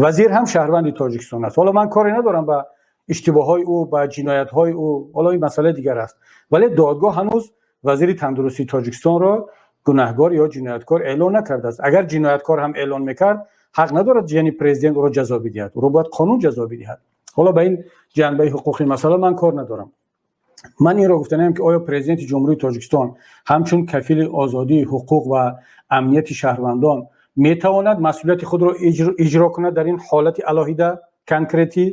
Вазир ҳам шаҳрванди Тоҷикистон аст. Ҳоло ман коре надорам ба иштибоҳҳои ӯ, ба ҷиноятҳои ӯ, ҳоло ин масъалаи дигар аст, вале додгоҳ ҳанӯз вазири тандурустии Тоҷикистонро гунаҳгор ё ҷинояткор эълон накардааст. Агар ҷинояткор ҳам эълон мекард, ҳақ надорад ҷияни президент ӯро ҷазо бидиҳад, ӯро бояд қонун ҷазо бидиҳад. Ҳоло ба ин ҷанбаи ҳуқуқи масъала ман кор надорам. Ман инро гуфтаниам, ки оё Президенти Ҷумҳурии Тоҷикистон ҳамчун кафили озодӣ, ҳуқуқ ва амнияти шаҳрвандон метавонад масъулияти худро иҷро кунад дар ин ҳолати алоҳида, конкретӣ,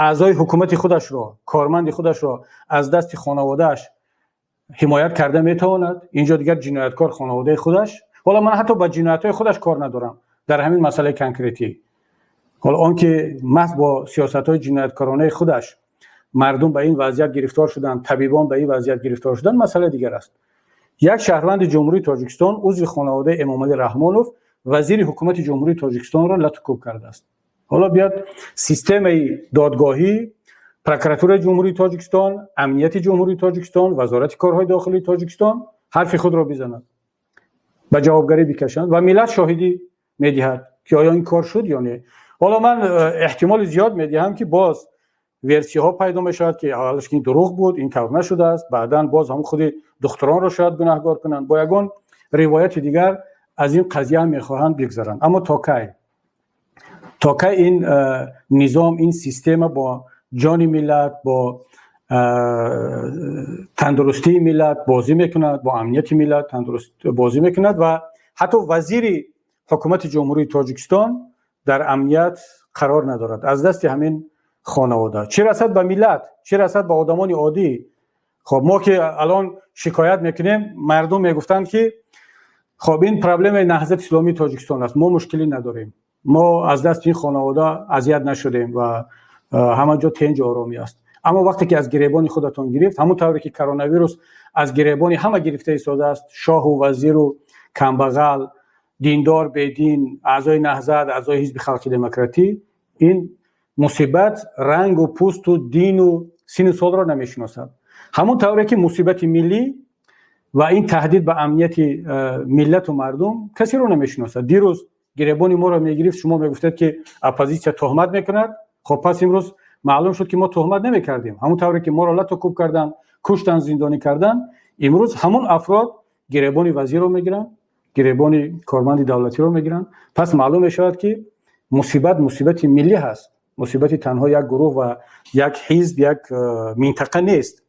аъзои ҳукумати худашро, корманди худашро аз дасти хонаводааш ҳимоят карда метавонад? Инҷо дигар ҷинояткор хонаводаи худаш. Ҳоло ман ҳатто ба ҷиноятҳои худаш кор надорам дар ҳамин масъалаи конкретӣ. Ҳоло он ки маҳз бо сиёсатҳои ҷинояткоронаи худаш мардум ба ин вазъият гирифтор шуданд, табибон ба ин вазъият гирифтор шуданд, масъалаи дигар аст. Як шаҳрванди Ҷумҳурии Тоҷикистон, узви хонаводаи Эмомалӣ Раҳмонов, вазири ҳукумати Ҷумҳурии Тоҷикистонро лату кӯб кардааст. Ҳоло биёд системаи додгоҳӣ, прокуратураи Ҷумҳурии Тоҷикистон, амнияти Ҷумҳурии Тоҷикистон, Вазорати корҳои дохилии Тоҷикистон ҳарфи худро бизанад, ба ҷавобгарӣ бикашанд ва миллат шоҳидӣ медиҳад, ки оё ин кор шуд ё не. Ҳоло ман эҳтимоли зиёд медиҳам, ки боз версияҳо пайдо мешавад, ки аввалаш ки ин дурӯғ буд, ин тавр нашудааст. Баъдан боз ҳамн худи духтуронро шояд гунаҳгор кунанд, бо ягон ривояти дигар аз ин қазия ҳам мехоҳанд бигзаранд. Аммо то кай, то кай ин низом, ин система бо ҷони миллат, бо тандурустии миллат бозӣ мекунад, бо амнияти миллат тандуруст бозӣ мекунад ва ҳатто вазири ҳукумати Ҷумҳурии Тоҷикистон дар амният қарор надорад аз дасти ҳамин хонавода? Чӣ расад ба миллат, чӣ расад ба одамони оддӣ? Хоб, мо ки алон шикоят мекунем, мардум мегуфтанд, ки хоб, ин проблемаи Наҳзати Исломии Тоҷикистон аст, мо мушкилӣ надорем, мо аз дасти ин хонавода азият нашудем ва ҳама ҷо тинҷу оромӣ аст. Аммо вақте ки аз гиребони худатон гирифт, ҳамон тавре ки коронавирус аз гиребони ҳама гирифта истодааст, шоҳу вазиру камбағал, диндор, бедин, аъзои Наҳзат, аъзои Ҳизби Халқи Демократӣ, ин мусибат рангу пӯсту дину сину солро намешиносад. Ҳамон тавре ки мусибати миллӣ ва ин таҳдид ба амнияти миллату мардум касеро намешиносад. Дирӯз гиребони моро мегирифт, шумо мегуфтед, ки оппозитсия туҳмат мекунад. Хоб, пас имрӯз маълум шуд, ки мо туҳмат намекардем. Ҳамон тавре ки моро лату кӯб карданд, куштанд, зиндонӣ карданд, имрӯз ҳамон афрод гиребони вазирро мегиранд, гиребони корманди давлатиро мегиранд. Пас маълум мешавад, ки мусибат мусибати миллӣ ҳаст, мусибати танҳо як гурӯҳ ва як ҳизб, як минтақа нест.